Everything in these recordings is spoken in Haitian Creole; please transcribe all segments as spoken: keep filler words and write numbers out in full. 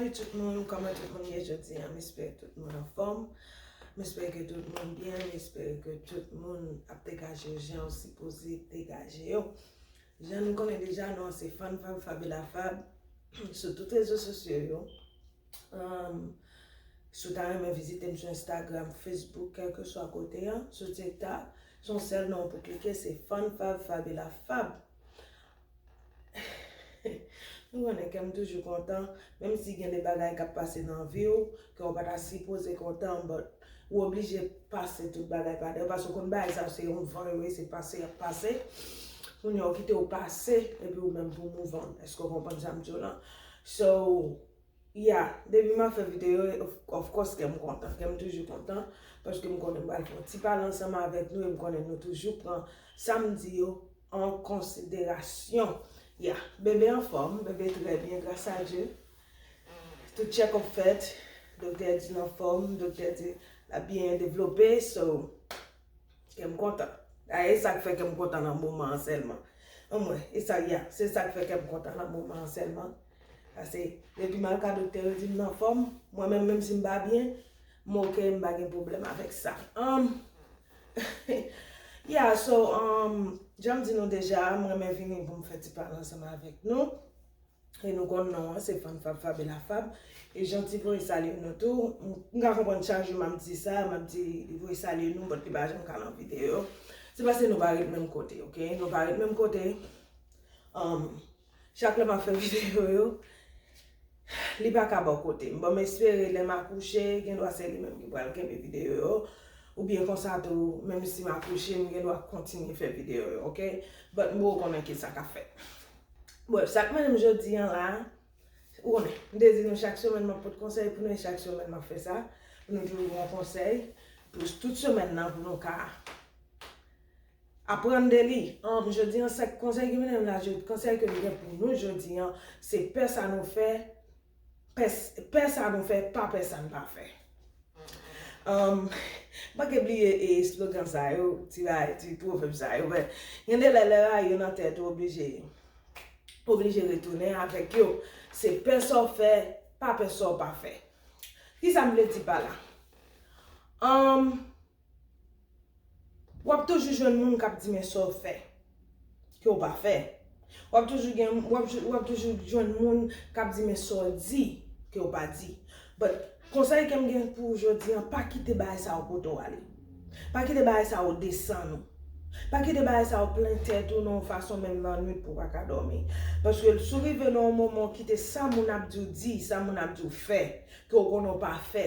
Tout moun, kòman tout moun ye jodi a? M espere tout moun anfòm. M espere ke tout moun byen. M espere ke tout moun ap degaje yo jan yo sipoze degaje yo. Jan nou konnen deja, non, se Fann Fab, Fabiola Fab sou tout rezo sosyo yo. Um, si w ta renmen vizite m sou Instagram, Facebook, kèlkeswa kote a, sou TikTok, se yon sèl non pou klike, se Fann Fab, Fabiola Fab. Nou konnen kè m toujou kontan, menm si gen de bagay k ap pase nan vi w, ke w pa ta sipoze kontan, but ou oblije pase tout bagay pa dèyè, paske w konn bagay sa se yon van yo ye, se pase y ap pase. Kounye a w kite w pase, epi ou menm pou move on. Èske w konprann sa m di w lan? So, yeah, depi m ap fè videyo, of, of course, kè m kontan, kè m toujou kontan, paske m konnen m pral fè yon ti pale ansanm avèk nou, e m konnen nou toujou pran sa m di yo an konsiderasyon. Yeah, bebe anfòm, bebe trè byen, gras a Dye. Tout tchèkòp fèt, doktè di l anfòm, doktè di l ap byen devlope, so, kè m kontan. Dayè, e sa k fè kè m kontan nan moman an sèlman. Anmwey, e sa, yeah, se sa k fè kè m kontan nan moman an sèlman. Paske, depi m al ka doktè, yo di m nan fòm, mwen menm, menm si m pa byen, m oke, m pa gen pwoblèm avèk sa. Um, yeah, so, um, jan m di nou deja, m renmen vini pou m fè ti pale ansanm avèk nou. E nou konn non an, se Fann Fab, Fabiola Fab. E Jeanty voye salye nou tou. M, m ka konprann chak jou m ap di sa, m ap di li voye salye nou, but li pa janm ka nan videyo. Se paske nou pa ret menm kote, oke? Nou pa ret menm kote. Um, chak lè m ap fè videyo yo, li pa ka bò kote m. Bon, m espere lè m akouche, gen dwa se li menm ki pral kenbe videyo yo, oubyen konsa tou, menm si m akouche, m gen dwa kontinye fè videyo yo, oke? But m poko konnen ki sa k ap fèt. Bon, sa k mennen m jodi an la, ou konnen, m te di nou chak semèn m ap pote konsèy pou nou, e chak semèn m ap fè sa, pou nou toujou gen yon konsèy, pou tout semèn nan, pou nou ka aprann de li. An, jodi an, sa konsèy ki mennen m la, je, konsèy ke m gen pou nou jodi an, se pè sa nou fè, pè, pè sa nou fè, pa pè sa n pa fè. Um, m pa gen bliye e slogan sa yo, ti bagay, ti pwovèb sa yo, men gen de lè, lè rayi yo nan tèt ou, oblije, oblije retounen avèk yo. Se pè sa w fè, pa pè sa w pa fè. Kisa m vle di pa la? Um, w ap toujou jwenn moun k ap di men sa w fè, ke w pa fè. W ap toujou gen, w ap, w ap toujou jwenn moun k ap di men sa w di, ke w pa di. But, konsèy ke m gen pou w jodi an, pa kite bagay sa yo pote w ale. Pa kite bagay sa yo desann ou. Pa kite bagay sa yo plen tèt ou nan yon fason menm lannwit pou w pa ka dòmi. Paske si w rive nan yon moman w kite sa moun ap di w di, sa moun ap di w fè, ke w konnen w pa fè,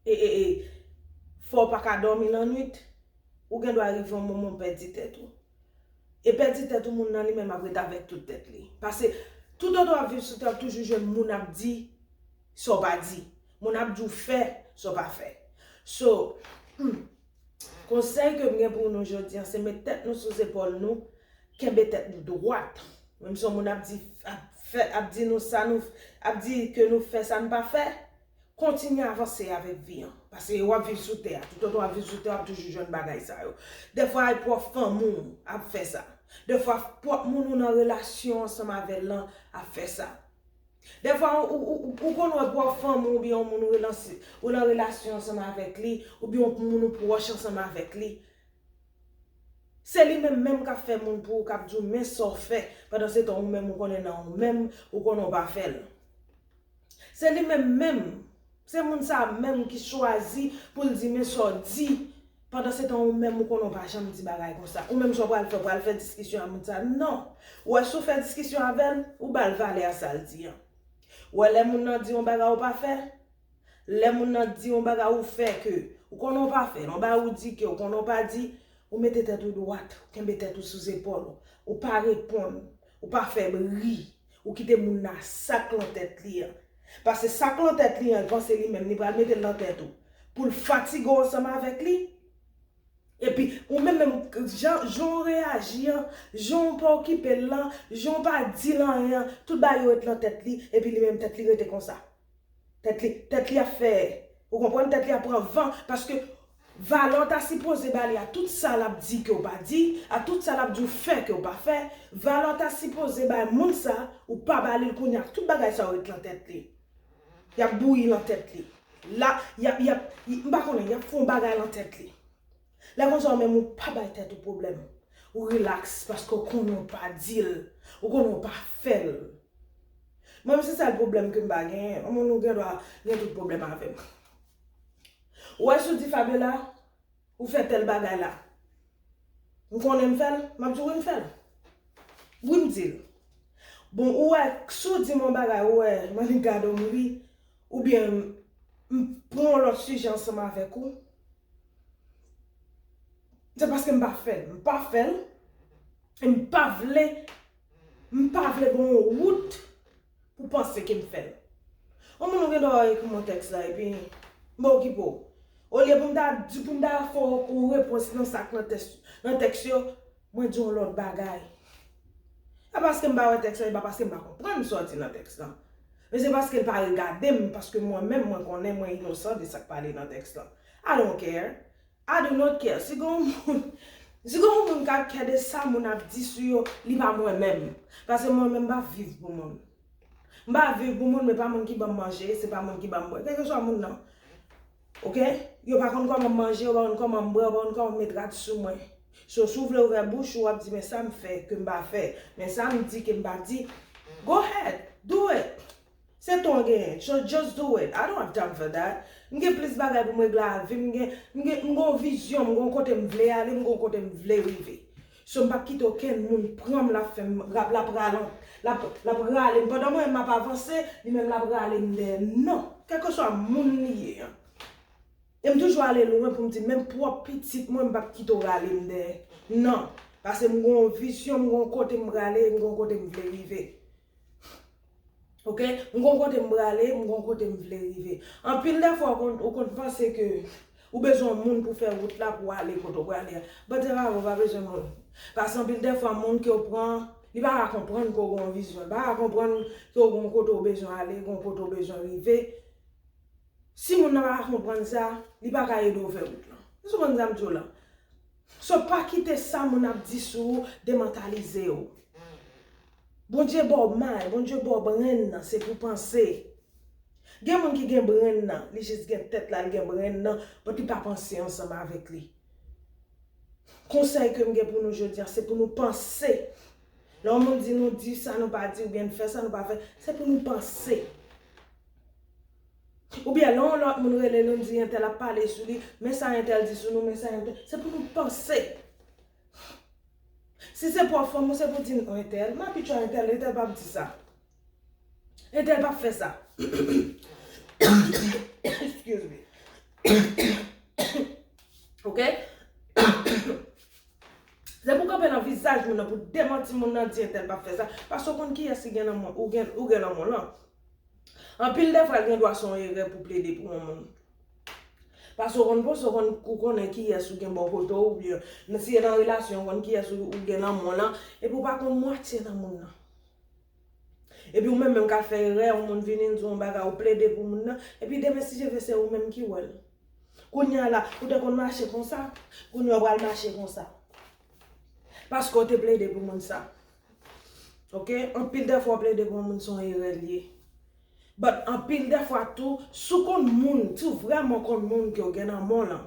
e, e, e, fè w pa ka dòmi lannwit, ou gen dwa rive yon moman w pèdi tèt ou. E pèdi tèt ou, moun nan li menm ap ret avèk tout tèt li. Paske, toutotan w ap viv sou tè, w ap toujou jwenn moun ap di sa w pa di. Moun ap di w fè sa w pa fè. So, hmm, konsèy ke m gen pou nou jodi an, se met tèt nou sou zepòl nou, kenbe tèt nou dwat. Menm si yon moun ap di, ap fè, ap di nou sa nou, ap di ke nou fè sa n pa fè, kontinye avanse avèk vi an. Paske w ap viv sou tè a. Toutotan w ap viv sou tè a, w ap toujou jwenn bagay sa yo. Dèfwa, e pwòp fanmi w ap fè sa. Dèfwa, pwòp moun ou nan relasyon ansanm avè l lan ap fè sa. Dèfwa, ou, ou, ou, ou konn wè pwòp fanmi w oubyen yon moun ou relanse, ou nan relasyon ansanm avèk li, oubyen yon moun ou pwòch ansanm avèk li. Se li menm menm k ap fè moun pou ou, k ap di w men sa w fè, pandan se tan ou menm ou konnen nan ou menm, ou konnen w pa fè l. Se li menm menm, se moun sa a menm ki chwazi pou l di men sa w di, pandan se tan ou menm ou konnen w pa janm di bagay konsa. Ou menm sa w pral fè, w pral fè diskisyon a moun sa a? Non. Ou wè si w fè diskisyon avè l, ou ba l valè a sa l di an. Ou wè lè moun nan di yon bagay ou pa fè, lè moun nan di yon bagay ou fè ke ou konnen w pa fè, yon bagay ou di ke ou konnen w pa di, ou mete tèt ou dwat, ou kenbe tèt ou sou zepòl ou, ou pa reponn, ou pa fè bri, ou kite moun nan sak lan tèt li an. Paske sak lan tèt li an, l panse li menm, li pral mete l nan tèt ou pou l fatige w ansanm avèk li. Epi, ou menm menm, jan, jan w reyaji an, jan w pa okipe l lan, jan w pa di l anyen an, tout bagay yo ret lan tèt li, epi li menm tèt li rete konsa. Tèt li, tèt li ap fè, ou konprann, tèt li ap pran van, paske Valè w ta sipoze ba li a tout sa l ap di ke w pa di, a tout sa l ap di w fè ke w pa fè. Valè w ta sipoze bay moun sa, ou pa ba li l kounye a. Tout bagay sa yo ret lan tèt li. Y ap bouyi lan tèt li. La, y ap, y ap, y- m pa konnen, y ap fè yon bagay lan tèt li. Lè konsa, ou menm, ou pa bay tèt ou pwoblèm. Ou rilaks paske ou konnen ou pa di l. Ou konnen ou pa fè l. Mwen, se sèl pwoblèm ke m pa genyen. Yon moun ou gen dwa gen tout pwoblèm avè m. Ou wè si w di Fabiola, ou fè tèl bagay la. M konnen m fè l, m ap di w wi m fè l. Wi m di l. Bon, ou wè, si w di m yon bagay, ou wè, m annik gade w mouri, oubyen m, m pran yon lòt sijè ansanm avèk ou, se paske m pa fè l. M pa fè l, e m pa vle, m pa vle gen yon wout pou panse ke m fè l. Yon moun ou gen dwa ekri m yon tèks la, epi m pa okipe w. Olye pou m ta di, pou m ta fè w yon repons nan sa k nan tèks, nan tèks yo, mwen di yon lòt bagay. E pa paske m pa wè tèks la, e pa paske m pa konprann sa w di nan tèks la. Men se paske l pa regade m, paske mwen menm, mwen konnen mwen inosan de sa k pale nan tèks la. I don't care. I do not care. Si gen yon moun, si gen yon moun k ap kè de sa moun ap di sou yo, li pa mwen menm. Paske mwen menm, m pa viv pou moun. M pa viv pou moun, men pa moun ki ban m manje, se pa moun ki ban m bwè. Kèlkeswa moun nan. Oke? Yo pa konn kòman m manje, yo pa konn kòman m bwè, yo pa konn kòman m met rad sou mwen. So, si w vle ouvè bouch ou, w ap di, men sa m fè, ke m pa fè. Men sa m di, ke m pa di. Go ahead, do it. Se tan w genyen. So, just do it. I don't have time for that. M gen plis bagay pou m regle a vi m. M gen, m gen, m gen yon vizyon, m gen yon kote m vle ale, m gen yon kote m vle rive. So, m p ap kite okenn moun pran m, l ap fè m, l ap, l ap rale, l ap, l ap rale m. Pandan mwen menm m ap avanse, li menm l ap rale m dèyè. Non. Kèlkeswa moun li ye an. E m toujou ale lwen pou m di, menm pwòp pitit mwen, m p ap kite w rale m dèyè. Non. Paske m gen yon vizyon, m gen yon kote m prale, m gen yon kote m vle rive. Oke? M gen yon kote m prale, m gen yon kote m vle rive. Anpil dè fwa, ou konn, ou konn panse ke ou bezwen yon moun pou fè wout la, pou w ale kote w prale a. But se pa vre, ou pa bezwen moun. Paske anpil dè fwa, moun ke w pran, li pa ka konprann ke w gen yon vizyon. Li pa ka konprann ke w gen yon kote w bezwen ale, gen yon kote w bezwen rive. Si moun nan pa ka konprann sa, li pa ka ede w fè wout lan. Ou konprann sa m di w la? So, pa kite sa moun ap di sou ou demantalize w. Bondye ba w may, Bondye ba w brenn nan, se pou panse. Gen moun ki gen brenn nan, li jis gen tèt la, li gen brenn nan, but li pa panse ansanm avèk li. Konsèy ke m gen pou nou jodi a, se pou nou panse. Lè yon moun di nou di sa nou pa di, oubyen n fè sa nou pa fè, se pou nou panse. Oubyen lè yon lòt moun rele nou, n di entèl ap pale sou li, men sa entèl di sou nou, men sa entèl, se pou nou panse. Si se pwòp fanm ou, se pou di non entèl, m abitye a entèl, entèl p ap di sa. Entèl p ap fè sa. Excuse me. Oke? Se pou kanpe nan vizaj moun nan, pou demanti moun nan, di entèl p ap fè sa. Paske w konn kiyès ki gen nan mwen, ou gen, ou gen nan mwen lan. Anpil dè fwa, gen dwa se yon erè pou plede pou yon moun. Paske w konn panse, w konn, ou konnen kiyès ou gen bò kote w, oubyen nan, si e nan relasyon, w konn kiyès ou, ou gen nan mwen lan, epi w pa konn mwatye nan moun nan. Epi ou menm menm k al fè erè, yon moun vini, di yon bagay, ou plede pou moun nan, epi demen si Dye vle se ou menm ki wè l. Kounye a la, ou te konn mache konsa, kounye a w pral mache konsa. Paske w te plede pou moun sa. Oke? Anpil dè fwa w plede pou yon moun se yon erè l ye. But anpil dè fwa tou, si w konn moun, si w vrèman konn moun ke w gen nan men w lan,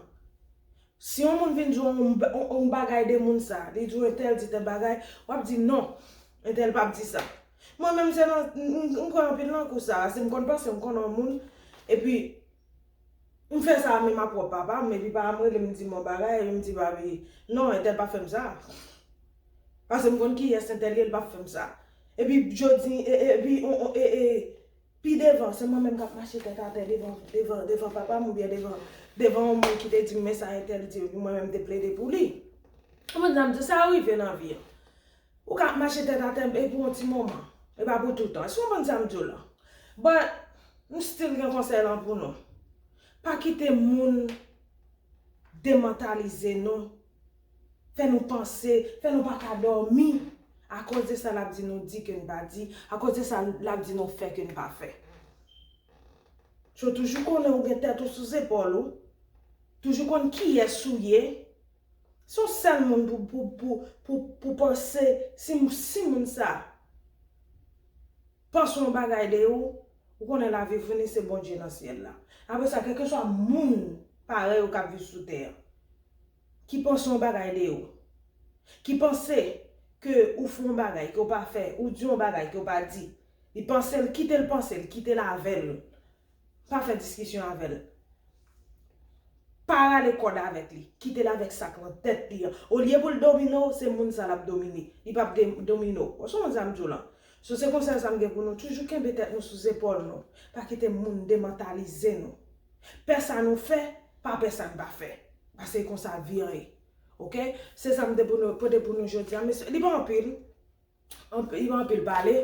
si yon moun vin di w yon, yon, yon bagay de moun sa, li di w entèl di tèl bagay, w ap di non, entèl p ap di sa. Mwen menm se nan, m, m, m kwè anpil nan kou sa, si m konn panse m konnen yon moun, epi m fè sa menm a pwòp papa m, epi papa m rele m di m yon bagay, epi m di papi, non, entèl pa fè m sa. Paske m konn kiyès entèl ye, l p ap fè m sa. Epi jodi, e, e, epi, on, on, e, e, pi devan, se mwen menm k ap mache tèt atè devan, devan, devan papa m oubyen devan, devan yon moun ki te di m, men sa entèl di, epi mwen menm m te plede pou li. Ou konprann sa m di w? Sa rive nan vi an. Ou ka ap mache tèt atè epi yon ti moman. E pa pou toutan. Èske w konprann sa m di w la? But, m still gen konsèy lan pou nou. Pa kite moun demantalize nou, fè nou panse, fè nou pa ka dòmi akoz de sa l ap di nou di ke n pa di, akoz de sa l ap di nou fè ke n pa fè. So, toujou konnen ou gen tèt ou sou zepòl ou. Toujou konn kiyès ou ye. Se yon sèl moun pou, pou, pou, pou, pou panse si, si moun sa panse yon bagay de ou, ou konnen lavi fini, se Bondye nan syèl la. Apre sa, kèlkeswa moun parèy ou k ap viv sou tè a, ki panse yon bagay de ou, ki panse ke ou fè yon bagay ke w pa fè, ou di yon bagay ke w pa di, li panse l, kite l panse l, kite l avè l. Pa fè diskisyon avè l. Pa rale kòd avèk li. Kite l avèk sa k nan tèt li an. Olye pou l domine w, se moun sa l ap domine. Li p ap de- domine w. Ou se moun sa m di w lan. So, se konsèy sa m gen pou nou. Toujou kenbe tèt nou sou zepòl nou. Pa kite moun demantalize nou. Pè sa nou fè, pa pè sa n pa fè. Paske konsa vi an ye. Oke? Se sa m te pou nou, pote pou nou jodi a. Mesye, li pa anpil. Anp- li pa anpil pale.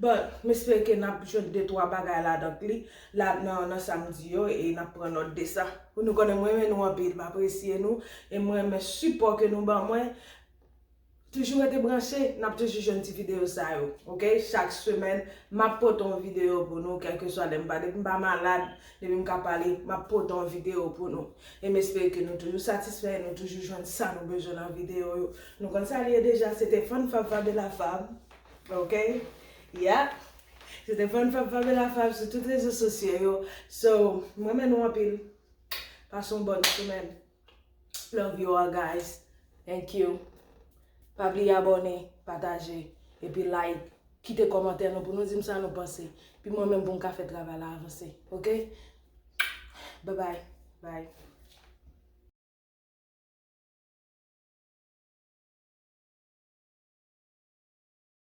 But, m espere ke n ap jwenn de twa bagay ladan li la nan, nan sa m di yo e n ap pran nòt de sa. Pou nou konnen m renmen nou anpil, m apresye nou e m renmen sipò ke nou ban mwen. Toujou rete branche, n ap toujou jwenn ti videyo sa yo, oke? Chak semèn, m ap pote yon videyo pou nou, kèlkeswa lè m pa, depi m pa malad, depi m ka pale, m ap pote yon videyo pou nou. E m espere ke nou toujou satisfè, nou toujou jwenn sa nou bezwen nan videyo yo. Nou konn sa li ye deja, se te Fann Fab Fab e Lafab, oke? Yeah. Se te Fann Fab Fab e Lafab sou tout rezo sosyo yo. So, m renmen nou anpil. Pase yon bòn semèn. Love you all, guys. Thank you. Pa bliye abòne, pataje, epi like. Kite kòmantè nou pou nou di m sa nou panse. Epi mwen menm pou m ka fè travay la avanse. Oke? Bye bye. Bye.